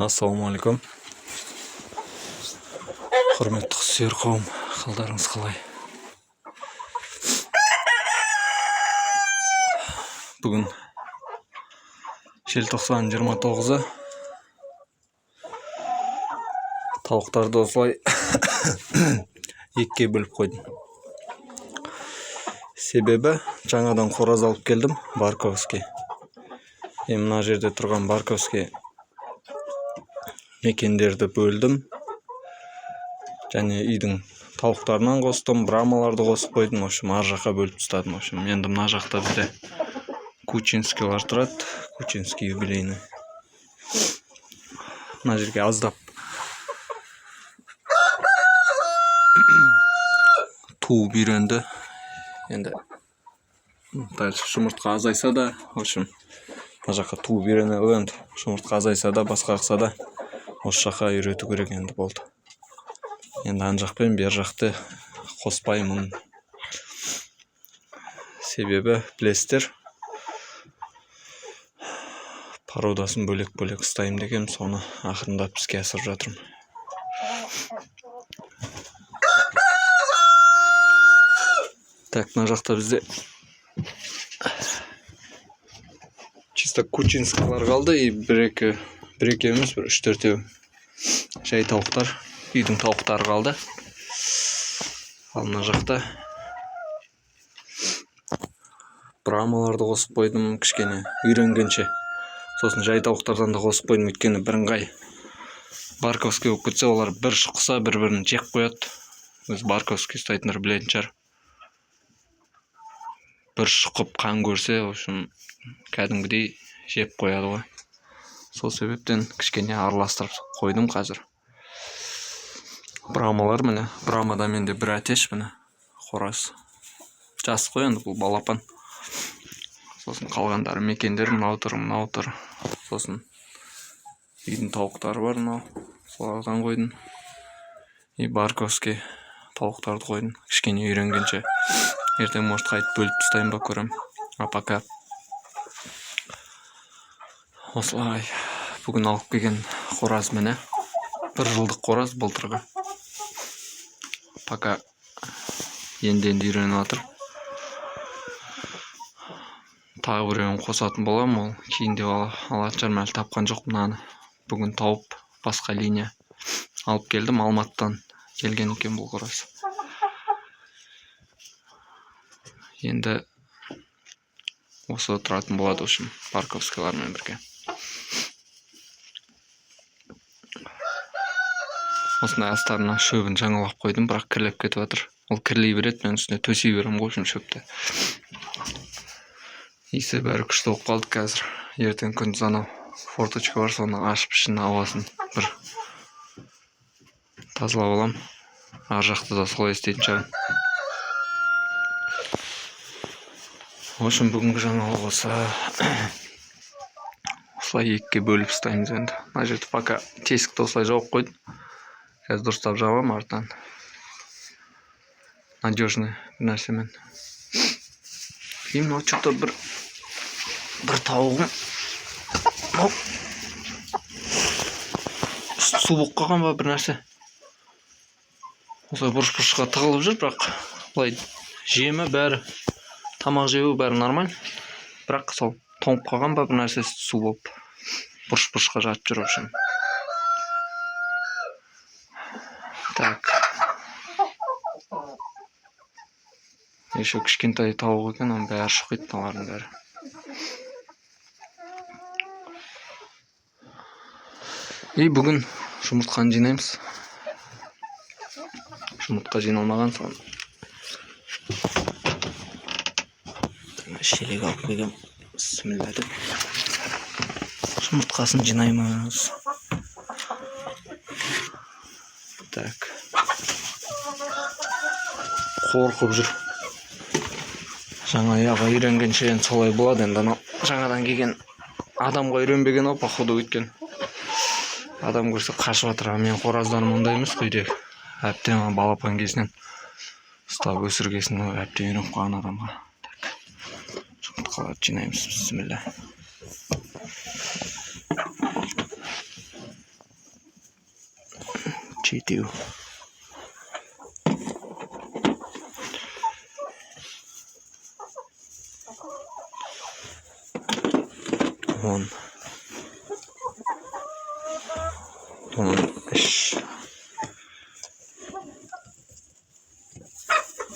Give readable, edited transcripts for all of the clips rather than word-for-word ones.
Ассалаумағалейкум, құрметті құссүйер қауым, қалдарыңыз қалай? Бүгін желтоқсан 29-ы. Тауықтарды осылай екіге бөліп қойдым. Себебі жаңадан қораз алып келдім, барковский. Мына жерде тұрған барковский мекендерді бөлдім. Және үйдің тауықтарынан қостым, брамаларды қосып қойдым. В общем, ар жаққа бөліп тастадым. В общем, енді мына жақта бізде кучинскийлар тұрады, кучинский юбилейный. Мына жерге аздап туып үйренді. Енді дальше жұмыртқа азайса да, в общем, мына жаққа туып үйренеді енді. Жұмыртқа азайса да, басқа қылса да, осы жаққа үйрету керек енді, болды. Енді ана жақ пен бер жақты қоспаймын. Себебі білесіздер, породасын бөлек-бөлек ұстаймын деген, соны ақырындап іске асырып жатырмын. Так, мына жақта бізде чисто кучинскийлар қалды, и бір екі емес, бір үш төртеу жай тауықтар, үйдің тауықтары қалды. Ал мына жақта брамаларды қосып қойдым кішкене үйренгенше. Сосын жай тауықтардан да қосып қойдым, өйткені бірыңғай барковский болып кетсе, олар бір шұқыса бір-бірін жеп қояды. Өзі барковский ұстайтындар білетін шығар. Бір шұқып қан көрсе, в общем, кәдімгідей жеп қояды ғой. Сол себептен кішкене араластырып қойдым қазір. Брамалар міне, брамада менде бір әтеш міне қораз. Жас қой енді, бұл балапан. Сосын қалғандары мекендер, мынау тұр, мынау тұр. Сосын үйдің тауықтары бар мынау, солардан қойдым. И барковский тауықтарды қойдым кішкене үйренгенше. Ертең может қайтып бөліп тастаймын ба, көремін. А пока осылай. Бүгін алып келген қораз міне, бір жылдық қораз, былтырғы. Пока енді үйреніп жатыр. Тағы біреуін қосатын боламын, ол кейіндеу алатын шығармын, әлі тапқан жоқпын мынаны. Бүгін тауып, басқа линия алып келдім, Алматыдан келген екен бұл қораз. Енді осы тұратын болады, в общем, барковскийлармен бірге. Осындай астарына шөбін жаңалап қойдым, бірақ кірлеп кетіп жатыр. Ол кірлей береді, мен үстіне төсей беремін ғой, в общем, шөпті. Иісі бәрі күшті болып қалды қазір. Ертең күндіз анау форточка бар, соны ашып ішін ауасын бір тазалап аламын. Ар жақта да солай істейтін шығармын. В общем, бүгінгі жаңалық осы. Осылай екіге бөліп ұстаймыз енді. Мына жерді пока тесікті осылай жауып қойдым. Қазір дұрыстап жабамын артынан. Надежный бір нәрсемен. И мынау что-то бір тауығым мынау су болып қалған ба, бір нәрсе. Осылай бұрыш-бұрышқа тығылып жүр, бірақ былай жемі бәрі, тамақ жеуі бәрі нормаль. Бірақ сол тоңып қалған ба, бір нәрсе су болып бұрыш-бұрышқа жатып жүр, в общем. Так. Еще кішкентай тауық екен, оның бәрі шұқиды, мыналардың бәрі. И бүгін жұмыртқаны жинаймыз. Жұмыртқа жиналмаған, соны шелек алып келгем. Бісміллә деп жұмыртқасын жинаймыз. Так. Қорқып жүр. Жаңа ұяға үйренгенше енді солай болады енді. Анау жаңадан келген адамға үйренбеген ау, походу, өйткен. Адам көрсе қашып жатыр. Мен қораздарым ондай емес қой үйдегі. Әбден ана балапан кезінен ұстап өсіргесін әбден үйреніп қалған адамға. Так. Жұмыртқаларды жинаймыз, бісміллә. Жетеу. 10, 13,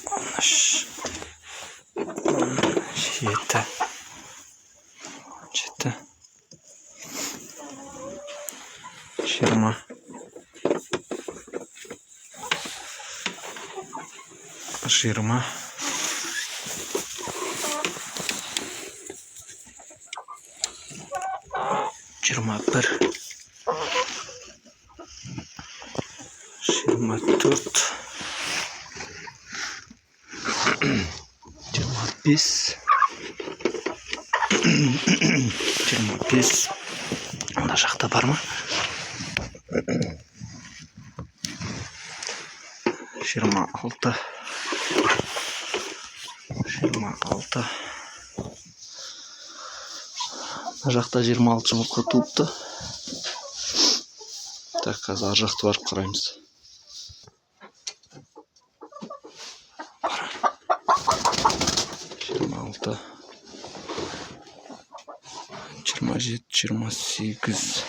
13, 17, 17, 20, 20, 21, 24, 25, 25. Мына жақта бар ма? 26, 26. Мына жақта 26 жұмыртқа туыпты. Так, қазір ар жақты барып қараймыз. 26, 27, 28,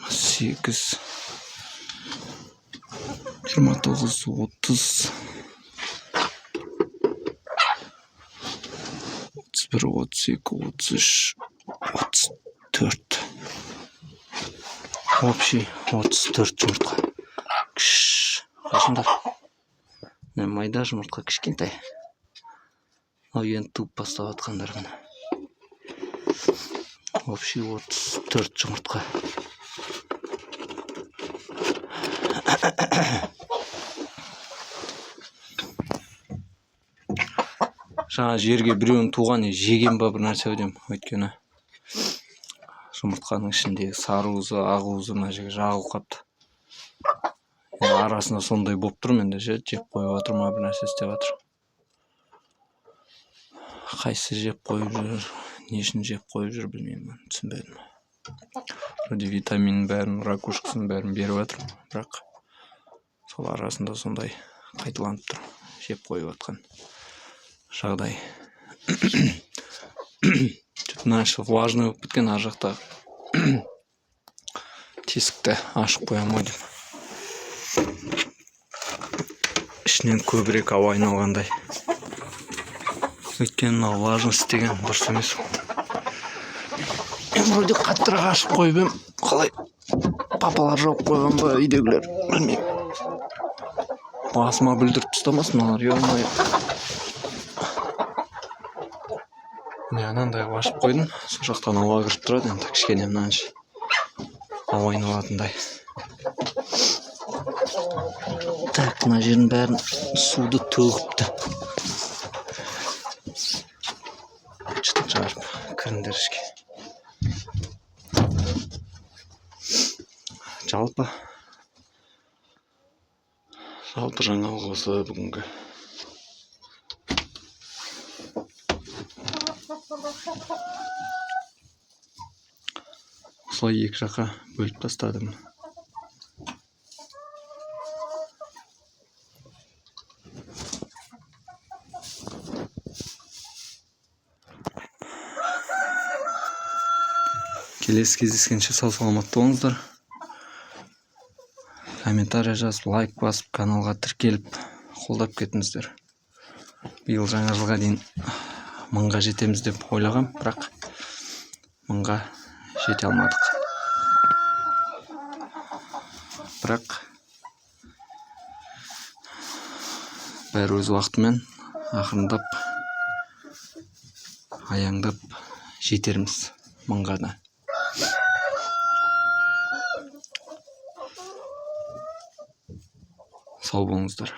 28, 29, 30, 31, 32, 33, 34. Общий 34 жұмыртқа. Қашыңдар. Міне майда жұмыртқа кішкентай. Мынау енді туып бастап жатқандар міне. Общий 34 жұмыртқа. Жаңа жерге біреуін туған, жеген ба бір нәрсе деймін. Өйткені жұмыртқаның ішіндегі сары уызы, ақ уызы мына жерге жағылып қапты. Енді арасында сондай болып тұр менде ше, жеп қойып жатыр ма, бір нәрсе істеп жатыр. Қайсысы жеп қойып жүр, не үшін жеп қойып жүр білмеймін, түсінбедім. Вроде витаминін бәрін, ракушкасын бәрін беріп жатыр, бірақ сол арасында сондай қайталанып тұр, жеп қойып жатқан жағдай. Чё-то мына іші влажный болып кеткен, ар жақта тесікті ашып қоямын ау деймін. Ішінен көбірек ауа айналғандай. Өйткені мынау влажность деген дұрыс емес. Мен вроде қаттырақ ашып қойып едім, қалай папалар жауып қойған ба үйдегілер білмеймін. Басыма бүлдіріп тастамасын мыналар, ё-моё. Міне анандай қылып ашып қойдым, сол жақтан ауа кіріп тұрады енді кішкене мынаны ше ауа айналатындай. Так, мына жердің бәрін суды төгіпті. Шытын шығарып кіріңдер ішке. Жалпы жаңалық осы бүгінгі. Осылай екі жаққа бөліп тастадым. Келесі кездескенше сау саламатты болыңыздар. Комментарий жазып, лайк басып, каналға тіркеліп, қолдап кетіңіздер. Биыл жаңа жылға дейін 1000-ға жетеміз деп ойлағам, бірақ 1000-ға жете алмадық. Бірақ бәрі өз уақытымен ақырындап, аяңдап жетерміз 1000-ға да. Сау болыңыздар.